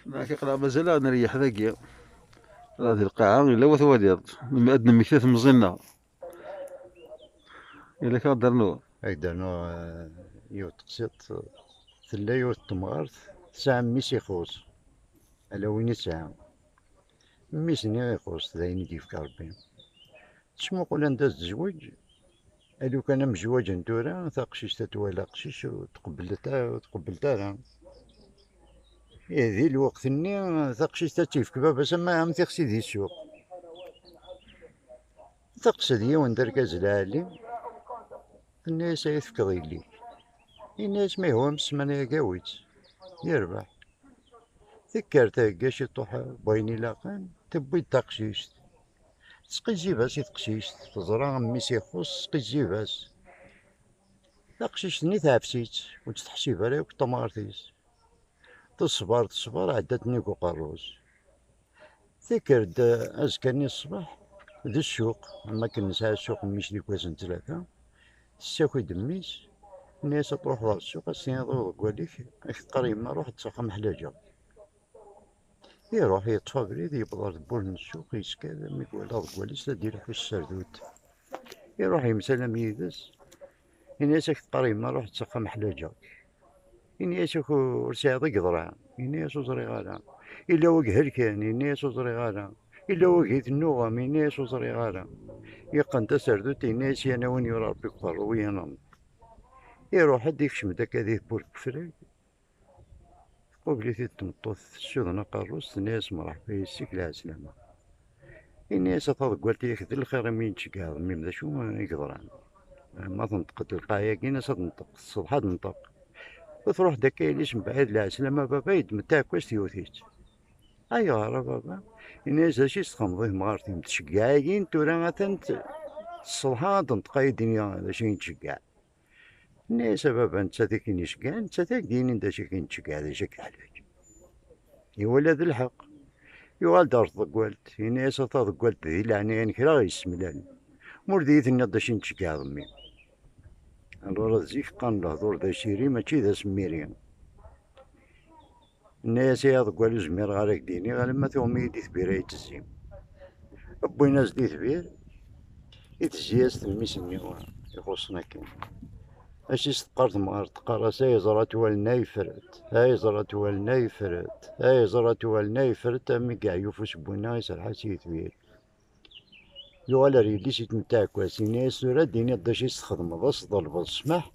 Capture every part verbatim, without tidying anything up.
Neɣ aql-aɣ mazal ad nreyyeḥ dagi. Rah di lqaɛa, yella wa twaliḍ. Ad nemmekta temẓi-nneɣ. Yella kra ad d-ternuḍ? Ad d-rnuɣ, eh, yiwet teqsiṭ. Tella yiwet temɣart, tesɛa mmi-s ixuṣ. Ala win i tesɛa. Mmi-s-nni ixuṣ, d ayen i d-yefka Rebbi. Tesmuqul anda tezweǧ, a lukan am zwaǧen tura, taqcict ad twali aqcic ur tqebblet ara, ur tqebblet ara. Ih, di lweqt-nni, taqcict ad tt-yefk baba-s am, am tixsi di ssuq. Teqsed yiwen d argaz lɛali, tenna-yas: "Ad iyi-tefkeḍ yelli-k." Yenna-yas: "Ma yehwa am ssmana-agi, awi-tt." Yerbeḥ. Tekker thegga ciṭuḥ n wayen ilaqen, tewwi-d taqcict. Tesqizzib-as i teqcict, teẓra mmi-s ixuṣ, tesqizzib-as. Taqcict-nni teɛfes-itt, ur tt-teḥsib ara akk d tamɣart-is. Teṣber, teṣber, ɛeddat nnig uqerru-s. Tekker-d azekka-nni ṣṣbeḥ d ssuq, am akken nesɛa ssuq mmi-s deg wass n ttlata, tessaki-d mmi-s, tenna-yas: "Ad truḥeḍ ɣer ssuq, ad s-tiniḍ i uḍeggal-ik, ad k-teqqar yemma ruḥ-d s axxam ḥlaǧeɣ." Iruḥ, yeṭṭef abrid, yewweḍ ɣer tewwurt n ssuq, yeskad, mi iwala aḍeggal-is la d-ileḥḥu s tserdut. Iruḥ yemsalam yid-s, yenna-yas: "Ad k-teqqar yemma ruḥ-d s axxam ḥlaǧeɣ." Yenna-yas: "Ak ur tesɛiḍ i yeḍran?" Yenna-yas: "Ur ẓriɣ ara." "Illa wagi helken?" Yenna-yas: "Ur ẓriɣ ara." "Illa wagi tennuɣem?" Yenna-yas: "Ur ẓriɣ ara." Yeqqen taserdut, yenna-yas: "Yan a win yura Rebbi deg uqerru-wi, yan a." Iruḥ-d, ikcem-d akka di tewwurt n ufrag. Tqubel-it-id tmeṭṭut, tessuden aqerru-s, tenna-yas: "Mreḥba yes-k, lɛeslama." Yenna-yas: "A taḍeggalt-ik, d lxir imi yi-d-tceggɛeḍ mmi-m, d acu i yeḍran? Ma tenṭeq-d lqaɛa-agi, in-as ad tenṭeq, tṣeḍḥa ad tenṭeq. Ur truḥ-d akka yelli-s mebɛid, lɛeslama baba, yeddem-d taɛekkazt yewwet-itt." "Ayɣer a baba?" Yenna-yas: "D acu i s-txedmeḍ i temɣart-im? Tceggeɛ-iyi-n tura, atan t-, tṣeḍḥa ad tenṭeq, ad yi-d-tini d acu i yi-d-tceggeɛ." Tenna-yas: "A baba, nettat i k-in-iceggɛen, nettat i k-d-yinin d acu i k-in-tceggɛeḍ, d acu i k-iḥlaǧen." Iwala d lḥeqq. Yuɣal-d ɣer tḍeggalt, yenna-yas: "A taḍeggalt, di leɛnaya-nnek, kra ɣ-yessemlalen. Ma ur d iyi-tenniḍ d acu i n-tceggɛeḍ mmi." Alors, zik qqaren lehdur d aciri, mačči d asemmiri. Tenna-yas: "Ay aḍeggal, ur zmireɣ ara ad k-d-iniɣ alamma tuɣem-iyi-d i tbira itezzi." Wwin-as-d itbir, itezzi-as-d mmi-s-nni ixuṣṣen akken. Acu i s-teqqar temɣart? Teqqar-as: "Ay ẓrat wallen ay fret, ay ẓrat wallen ay fret, ay ẓrat wallen ay fret", armi yeɛya ufus n winna, iserreḥ-as i yitbir. Yuɣal ar yelli-s, itmetteɛ-k wass, yenna-yas: "Tura ad d-tiniḍ d acu i s-txedmeḍ, ad s-tḍelbeḍ ssmaḥ,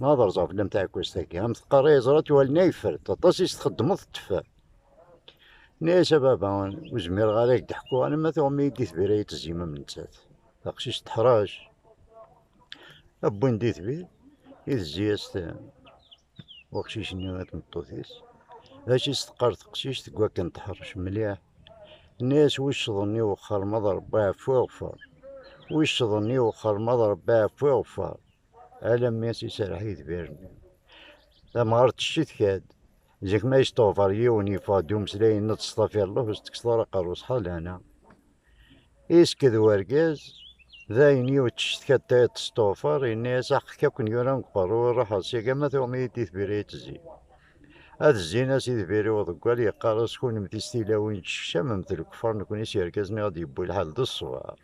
ma ad rẓeɣ fell-am taɛekkazt-agi." Am teqqar: "Ay ẓrat wallen ay fret, aṭas i s-txeddmeḍ teṭṭef." Tenna-yas: "A baba, ur zmireɣ ara ad k-d-ḥkuɣ alamma tuɣem-iyi-d itbir ay tezzim am nettat." Taqcict teḥrac. Wwin-d itbir, itezzi-yas-t waqcic-nni i tmeṭṭut-is. D acu i s-teqqar teqcict deg wakken teḥrec mliḥ? Tenna-yas: "Wicceḍ-nni wexxer ma d Rebbi ɛfu iɣeffer. Wicceḍ-nni wexxer ma d Rebbi ɛfu iɣeffer." Alammi s-iserreḥ itbir-nni. Tamɣart teccetka-d. Zik ma yesteɣfar yiwen, yeffeɣ-d umeslay-nni d tesṭafi Llah, ur s-tekkseḍ ara aqerru-s ḥalana. Isked wergaz, d ayen yiwet teccetka-d tayeḍ testuɣfar, yenna-yas: "Aqek akk n yuran deg uqerru, ruḥeɣ seg ama tuɣem-iyi-d itbir ay tezzi." Ad zzin-as itbir i uḍeggal, yeqqar-as: "Kunemti s tilawin tcekcamem d lekfar, nekni s yergazen i ɣ-d-yewwi lḥal d ṣṣber."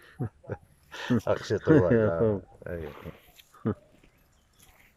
Aqsiṭ-iw. Aya.